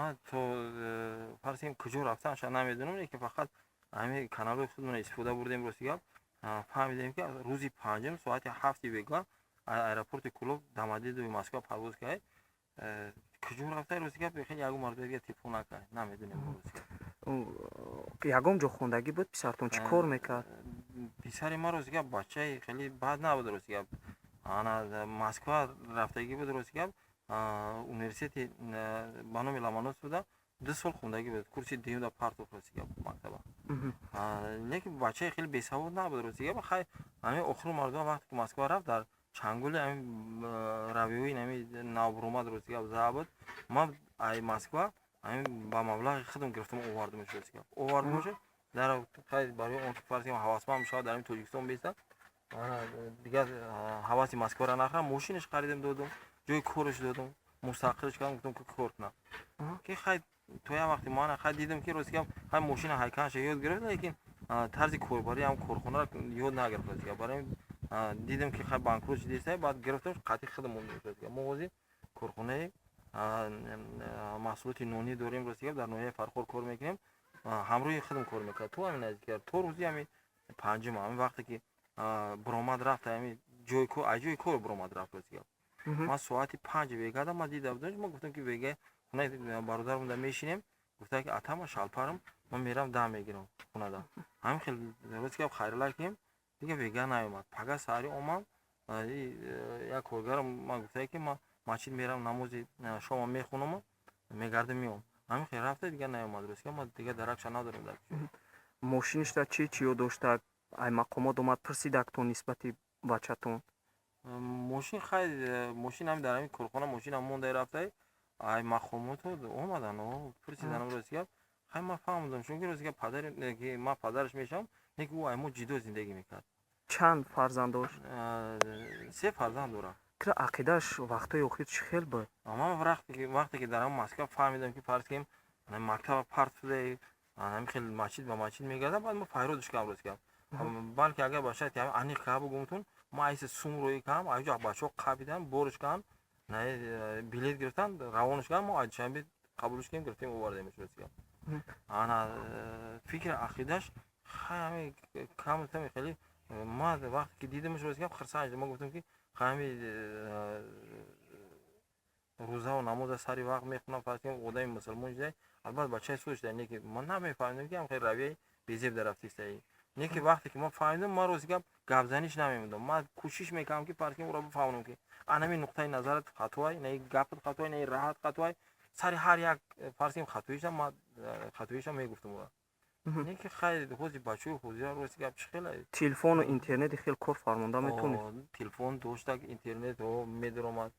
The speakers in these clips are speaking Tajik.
Ман то фарз кунем, куҷо рафтанша намедонам, лекин фақат ҳамин каналҳои худмон истифода бурдем. Рости гап, фаҳмидем, ки рӯзи панҷум соати 7-и бега аэропорти Кӯлоб, Домодедови Москва парвоз кард. Куҷо рафта, рости гап, хеле ягон мардума дига телефон накард, намедонем, рости гап. Ягон ҷо хондагӣ буд писартон? Чӣ кор мекард? Писари ман, рости гап, бачаи хеле бад набуд. Рости гап, ана Москва рафтагӣ буд. Рости гап, университети ба номи Ломоносов буда, 2 сол хондагӣ буд, курси дуюмда партофт, рости гап, мактаба. Лекин бачаи хеле бесавод набуд, рости гап. Хай, ҳамин охиру мардума вақте ки Москва рафт, дар чанголи ҳамин равиҳои ҳамин навбуромад, рости гап, заа буд. Ман ай Москва ҳамин ба маблағи худам гирифтам, овардамаш, рости гап, овардамаш дар хай, барои он ки, фарз кунем, ҳавасманд мешавад, дар ҳамин Тоҷикистон беста, дигар ҳаваси Москваро нахӯрам. Мошинаш харидам, додум, ҷои кораш додум, мустақилш кардам, гуфтам, ки кор кунам, ки хай то як вақти ман хай дидам, ки, рости гап, хай мошина ҳайканша ёд гирифт, лекин тарзи корбарӣ ҳам корхонаро ёд нагирифт. Рости гап, барои дидам, ки хай банкрот шудааст, баъд гирифтам, қатъи худам мондем. Рости гап, мо ҳозир корхонаи маҳсулоти нонӣ дорем. Рости гап, дар ноҳияи Фархор кор мекунем, ҳамроҳи худам кор мекард то ҳамин наздикар, то рӯзи ҳамин панҷум, ҳамин вақте ки буромад рафт, ҳамин ҷои кор, аз ҷои кор буромад рафт. Рости гап, ман соати 5 бегада ман дида будам. Ман гуфтам, ки бега хонаи бародарамда мешинем. Гуфта, ки ата, ман шалпарам, ман мерам, дам мегирам хонада. Ҳамин хел, рости гап, хайрла кунем, дига бега наёмад. Пага саҳарӣ омам, як коргарам ман гуфта, ки ман масҷид мерам, намози шома мехонам, мегардам, меом. Ҳамин хел рафта, дига наёмад. Рости гап, ман дига даракша надорам дар. Мошинишда чӣ чӣ ёд дошта? Ай мақомот омад, пурсидактон нисбати бачатон? Мошин, хай, мошин ҳам дар ҳамин корхона, мошинам монда рафта. Ай мақомото омадан, пурсиданам. Рости гап, хай, ман фаҳмидам, чунки, рости гап, падари ки ман падараш мешавам, не ки ӯ ай мо ҷидо зиндагӣ мекард. Чанд фарзанд дошт? Се фарзанд дорам. Кира ақидааш вақтҳои охир чӣ хел буд? Ман вақте ки дар ҳамон Москва фаҳмидам, ки, фарз кунем, мактаба парт шуда, ҳамин хел масҷид ба масҷид мегардам, баъд мо файродаш кардам. Рости гап, балки агар ба шарти ҳамин аниқ ка бугумтун, мо айси сум рӯӣ кардам, аҷо бачаҳо қабидан, борш кардам, билет гирифтан, равонаш кардам. Мо аз Душанбе қабулш кардем, гирифтем, овардемаш. Рости гап, ана фикри ақидаш хай ҳами камтами хеле. Ман вақте ки дидамаш, рости гап, хурсанд шудам. Ман гуфтам, ки хай, ҳами рӯзаву намоза сари вақт мехонам, фарз кунем, одами мусулмон шуда, албатта бачаи суд шуда. Не ки ман намефаҳмидам, ки ҳам хел равияи безеб дарафтистаи. Не ки вақте ки ман фаҳмидам, ман, рости гап, гапзаниш намемондам. Ман кӯшиш мекардам, ки, фарз кунем, ӯро бифаҳмонам, ки анами нуқтаи назарат хатоай, на гапат хатоай, на раҳат хатоай. Сари ҳар як, фарз кунем, хатоишам, ман хатоишам мегуфтам ӯро. Не ки хай, ҳози бачаҳои ҳозира, рости гап, чӣ хеле. Телефону интернети хел кор фармонда метавонед? Телефон дошта, интернет медаромад,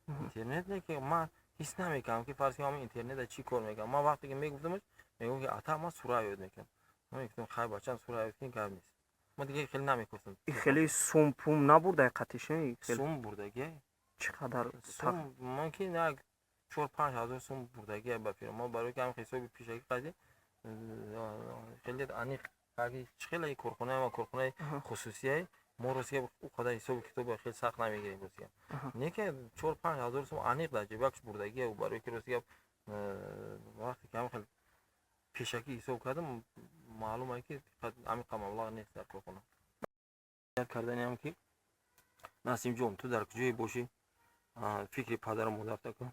интернет. Не ки ман ҳис намекардам, ки, фарз кунем, ҳамин интернета чӣ кор мекардам. Ман вақте ки мегуфтамаш, мегуфт, ки ата, ман сура ёд мекунам. Ман мегуфтам: хай, бачам, сура ёд кун, гап нест. Ман дига хеле намекуфтам. Хеле сум пум набурдай қатиш? Сум бурдагия. Чӣ қадар? Сум мумкин як 4-5 ҳазор сум бурдагия ба фирма. Мо барои ки ҳам ҳисоби пешакӣ қади хеле аниқ, чӣ хеле корхонаи ма корхонаи хусусияй, мо, рости гап, ӯ қадар ҳисоби китоба хеле сахт намегирем. Рости гап, не ки 4-5 ҳазор сум аниқ дар ҷебакш бурдагия. Барои ки, рости гап, вақте ки ҳам хел пешакӣ ҳисоб кардам, маълум ае, ки ҳамин қадр маблағ нест дар корхона. Карданиам, ки Насимҷон, ту дар куҷое бошӣ, фикри падару модарта кун.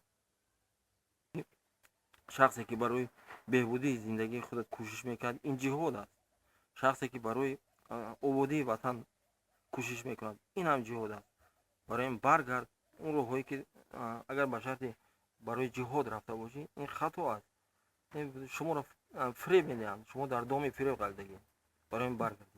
Шахсе ки барои беҳбудии зиндагии худат кӯшиш мекунад, ин ҷиҳод аст. Шахсе ки барои ободии ватан кӯшиш мекунад, ин ҳам ҷиҳод аст. Барои ин баргард. Он роҳҳое ки агар ба шарти барои ҷиҳод рафта бошӣ, ин хато аст. Шуморо фиреб медиҳанд, шумо дар доми фиреб ғалтагӣ. Барои ин баргард.